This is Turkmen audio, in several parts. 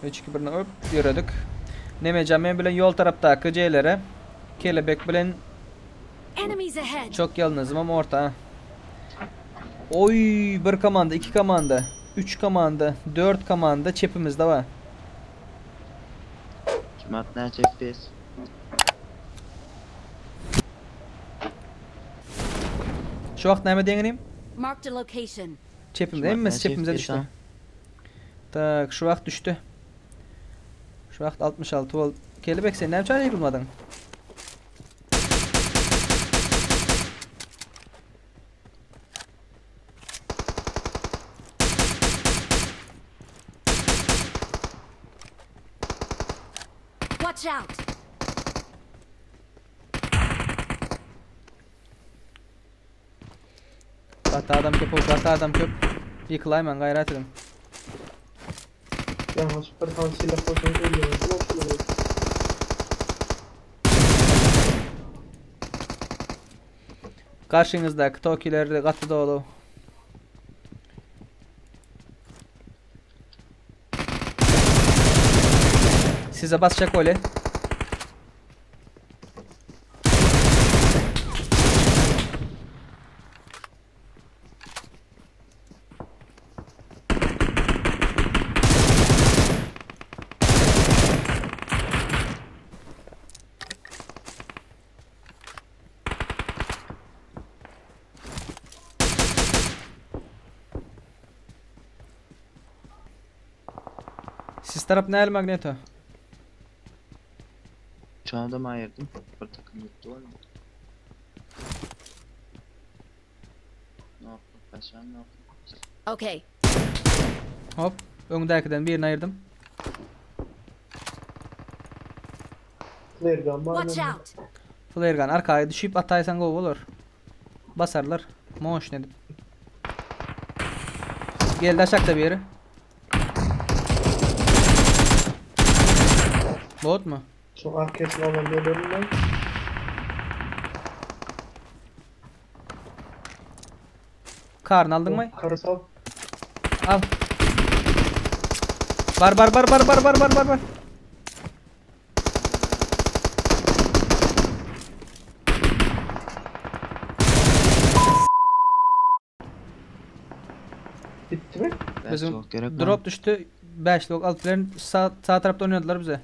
Üç, iki, birini öp, ýöredik. Nemejan men bilen ýol tarapdaky J-lere kelebek bilen Enemies ahead. çok ýalnyzymam orta. Oy, bir komanda, iki komanda, üç komanda, dört komanda çepimizde bar. Kim at näçe FPS? Şu wagt näme deňinim? Marked a location. Çepimde hemmesi çepimize düşdi. Tak, şu wagt düşdi. Şu wagt 66 bol. Kelebek sen näme üçin aýrylmadyň? Watch out. Gaty adam köp, gaty adam köp. Ýykylaýmaň, gaýrat ediň. Ýalňyş bir sany silah bolsa öldürerdim. Garşyňyzdaky tokiler gaty dolu. Size basacak öyle. Siz tarap näl Magneto? Şu adamı ayırdım. Bir takım gitti var mı? Ne yaptım? Kaçan ne yaptım? Okay. Hop. Öňdäkiden birini ayırdım. Flare gun var Watch mı? out. Flare gun arkaya düşüp ataysan gol olur. Basarlar. Moş ne? Geldi aşağıda bir yere. Bot mu? Şu arkasına alan ne bölümden? Karn aldın mı? Karasal. Al. Bar bar bar bar bar bar bar bar bar. Bitti mi? Ben Bizim çok gerek var. Drop düştü. 5 lok altların sağ, sağ tarafta oynadılar bize.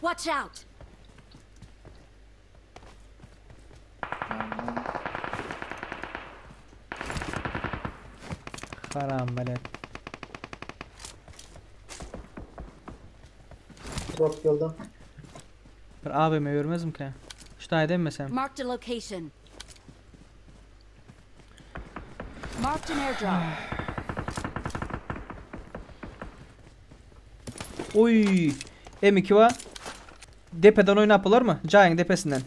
Watch out. Tamam. Haram belet. Drop yolda. Bir AVM görmezim ki. Şu tane edemesem. Marked a location. Marked an airdrop. Oy. M2 var. Depeden oynapılar mı? Giant depesinden.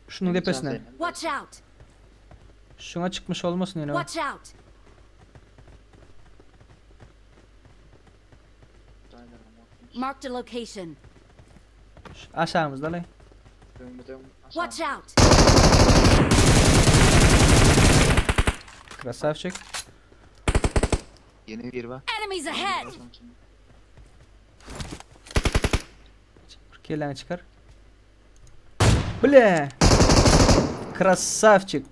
Şunun depesinden. Watch out. Şuna çıkmış olmasın yine o. Watch out. Marked a location. Şu Aşağımızda lan. Watch out. Krasavçık. Yeni bir var. Enemies ahead. Kelleni çıkar. Bile. Krasavçık.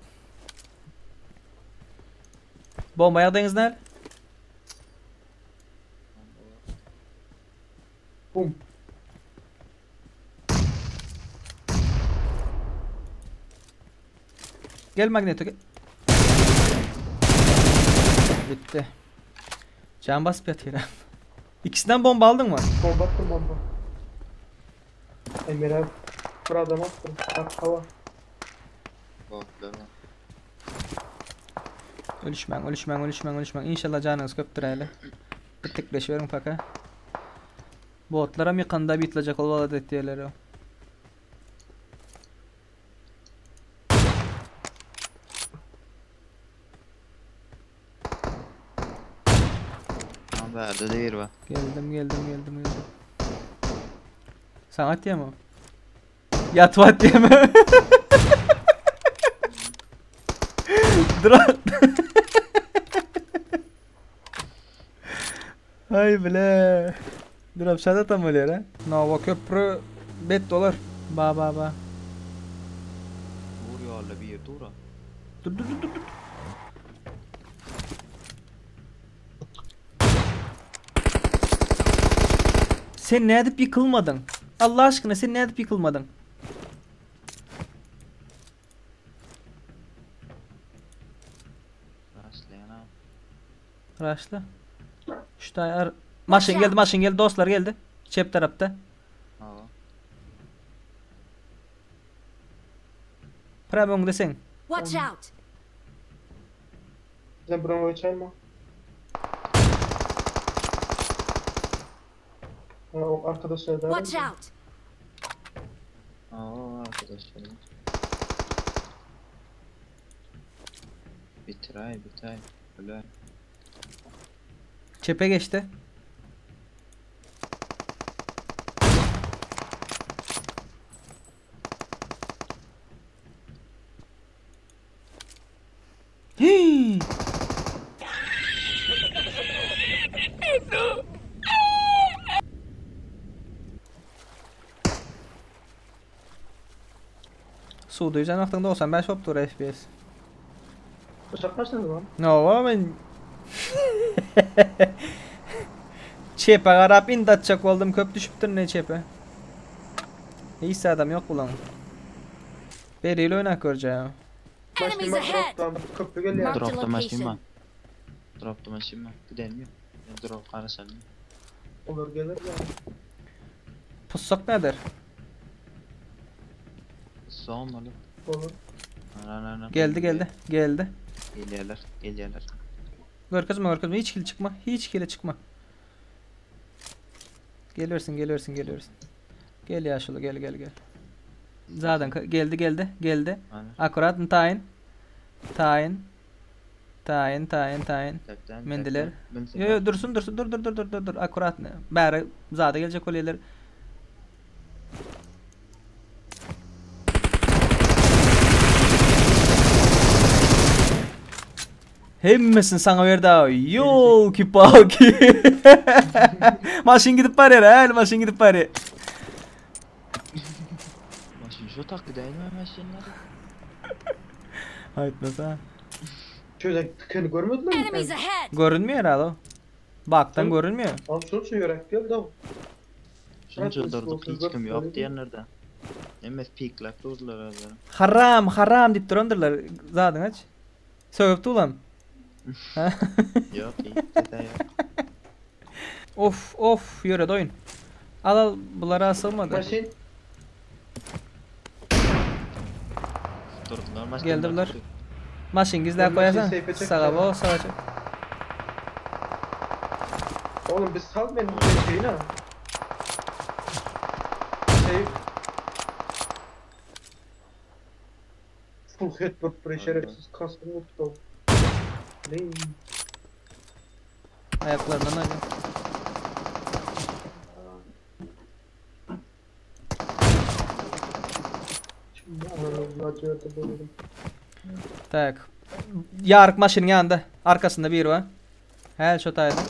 Bomba ýagdaýyňyz näl? Bum. Gel Magneto gel. Bitti. Can basıp yatıyor. İkisinden bomba aldın mı? Bomba attım bomba. Emir abi. Bir adam attım. Bak hava. Botlar var. Ölüşmen, ölüşmen, ölüşmen, ölüşmen. İnşallah canınız köptür hele. Bir tıklaşıyorum paka. Botlara mı kanda bitleyecek olmalı ettiğileri o. Tamam verdi de bir var. Geldim, geldim, geldim, geldim. Sen at mi? Yat at diye mi? Drop. Ay bile. Drop shot atan bolýar ha. Nowa köprü bet dolar. Ba ba ba. Dur ýolda bir dur. Dur dur dur dur. Sen nädip ýykylmadyň? Allah aşkyna sen nädip ýykylmadyň? Raşlaýan Raşla. Şu taý ar Maşyn geldi, maşyn geldi, dostlar geldi. Çep tarapda. Hawa. Prem öňde sen. Watch out! Sen buran geçer mi? Ha, o arkadaşlar da. Watch out! Hawa arkadaşlar. Bitiray bitay. Öyle. Çepe geçti. Hii! Suwda ýüzen wagtyň 95 bolup dur FPS. Uçak başladı lan. No, men Çepe garap indi atjak boldum köp düşüpdir ne çepe. Hiç adam yok bulan. Beril oýnak göreceğim. Enemies Maşyn ahead! dropdan köprü gelýär. Marked a Dropda maşyn location. bar. Dropda maşyn bar. Gidelim yok. Ben drop karışalım. Olur gelir ya. Pussak nedir? Son oğlum. Olur. Ana ana ana. Geldi geldi geldi. Gelýärler, gelýärler. Görkezme görkezme hiç kile çıkma. Hiç kile çıkma. Geliyorsun geliyorsun geliyorsun. Gel yaşlı gel gel gel. Zaten geldi geldi geldi. Ana. Akurat tayin. Tayin. Tayin tayin tayin. Tepden. Mendiler. tepden. Yo yo dursun dursun dur dur dur dur dur dur akurat ne? Bäri zada gelecek bolýarlar. Hemmesini sana verdi abi. Yo ki paki. Maşyn gidip barýar, hä, maşyn gidip barýar. Maşyn şu takdy dälmi maşynlar? Aýtmasa. Şöyle tükeni görmediler mi? Enemies ahead! Görünmüyor herhalde o. Baktan Hı? görünmüyor. Al şunu şu yörek gel de. Şunca Evet, durduk biz hiç kim yok otuz diýenlerde. MS piklap durdular özleri. Haram haram diýip durandyrlar. Zadyň aç. Sögüp ulan. Ha? Yok iyi, dede yok. Of of ýöre doýun. Al al bulara asılmadı. Maşyn Durdular maşynlar. Geldi bular. Maşyn gizläp Ben maşyn koýarsan. seyfe çekeceğim. Saga bo, saga çek. Oğlum biz sal benim şeyini ha. Şey. Full head bak buraya şerefsiz kaskını unuttu. Ne? Ayaklarından aynen. Şimdi ananı acıya da bulurum. Tak. Ýaryk maşynyň ýanynda. Arkasynda biri bar. Häl şu taýda.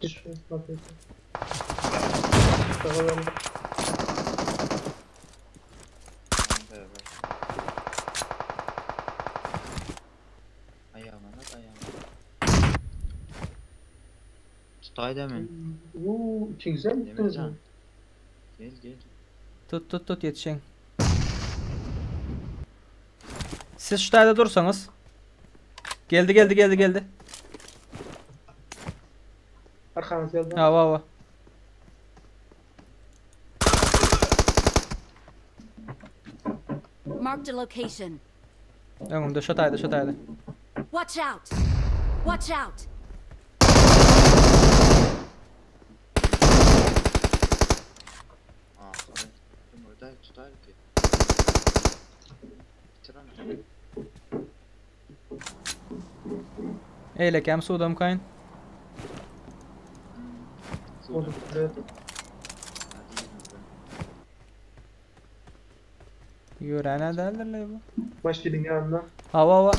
Düşün, bakayım. Tamam. Ayağına at ayağına. Tutay demin. Uuu, içinize mi gittiniz Demircan. mi? Gel gel. Tut tut tut ýetişeň. Siz şu taýda dursaňyz. Geldi geldi geldi geldi. Arkanız geldi. Hawa hawa. Marked a location. Öňümde şu taýda şu taýda. Watch out! Watch out! Aferin. Öyle tutay ki. Bitir onu. Eýlekäm suwdam kaýyn. Oldu. Evet. Hadi yürü. Ýörän-ä däldir-le bu. Maşynyň ýanynda. Hawa hawa.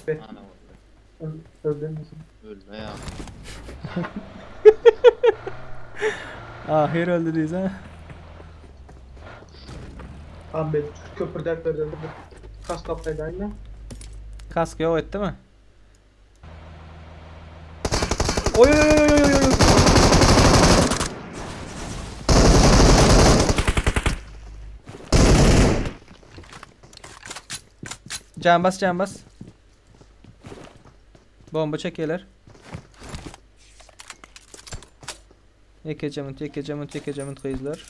Bet. Ana boldy. Öldün. Ölme ya. Ahyr öldü diýse. Abi ben şu köprüden berden bir kask kaplaydı Kask yok etti mi? Oy oy oy oy oy oy. Can bas can bas. Bomba çekiyorlar. Eke camın eke camın eke camın kızlar.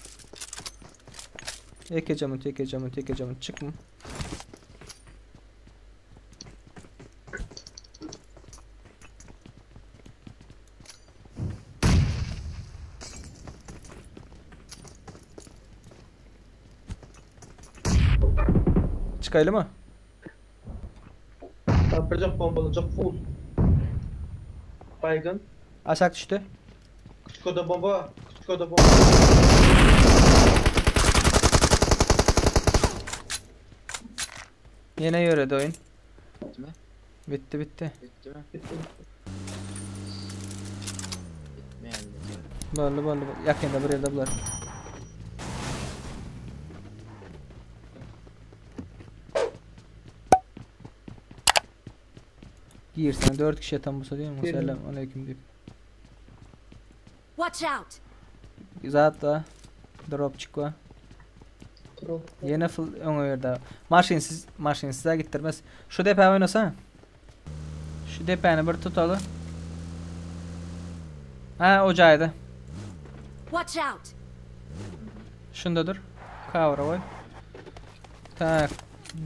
Eke camın eke camın eke camın çıkma. Çıkaylı mı? Yapacak bombalayacak full. Baygın. Aşağı düştü. Küçük oda bomba. Küçük oda bomba. Yine yöredi oyun. Bitti mi? Bitti bitti. Bitti mi? Bitti. Bitmeyen de. Boldy boldy. Yakında bir yerde bular. Girsene 4 kişi tam bu değil mi? Girdim. Selam aleyküm deyip. Watch out! Zat da drop çıkma. Drop. Yine full öňe yerде. Maşinsiz maşinsiz gittirmez. Şu depe oynasana. Şu depeni bir tutaly. Ha o jaýda. Watch out! Şunda dur. Kavra koy. Tak.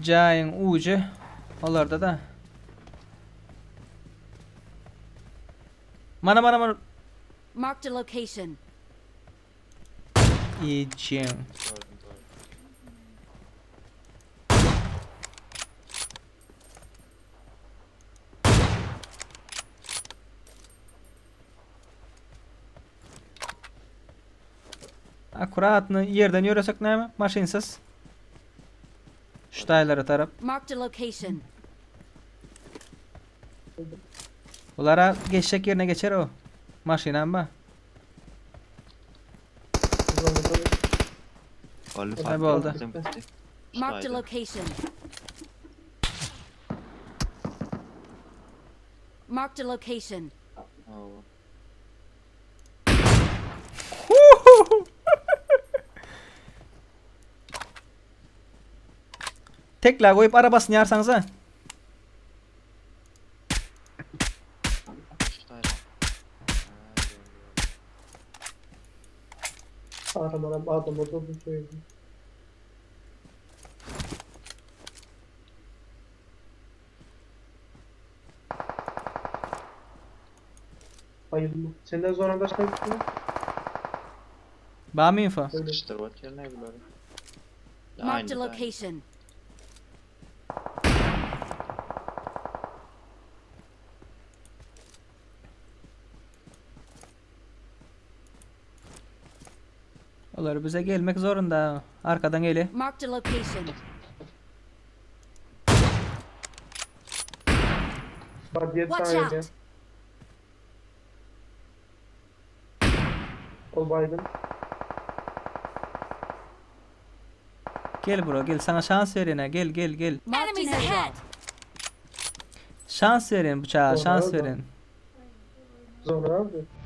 Jaýyň ucu. Olarda da. Mana mana mana. Marked a location. İçim. Gördüm gördüm. Akkuratny yerden ýöresek näme? Maşinsiz. Şu taýlara tarap. Marked a location. Bulara geçecek yerine geçer o. Maşinam ba. Golü Ne fark boldy? ettim, bitti. Marked a Şuraydı. location. Marked a location. Oo. Tekla koyup arabasını yarsanıza. Şuraydı. Ha, gördüm, gördüm. Aram aram adam orada bu söyledi. Bayılma. Senden sonra başka bir şey mi? Ba mı info? Öyle. Sıkıştır bak yerine bunları. Marked a Aynı, aynı. location. Olar bize gelmek zorunda. Arkadan geli. Marked a location. Bak diğer Watch tane out! Ol baygın. Gel bro gel sana şans vereyim ha. Gel gel gel. Enemies ahead! Şans verin bıçağa Doğru, şans doğru. verin. Sonra abi.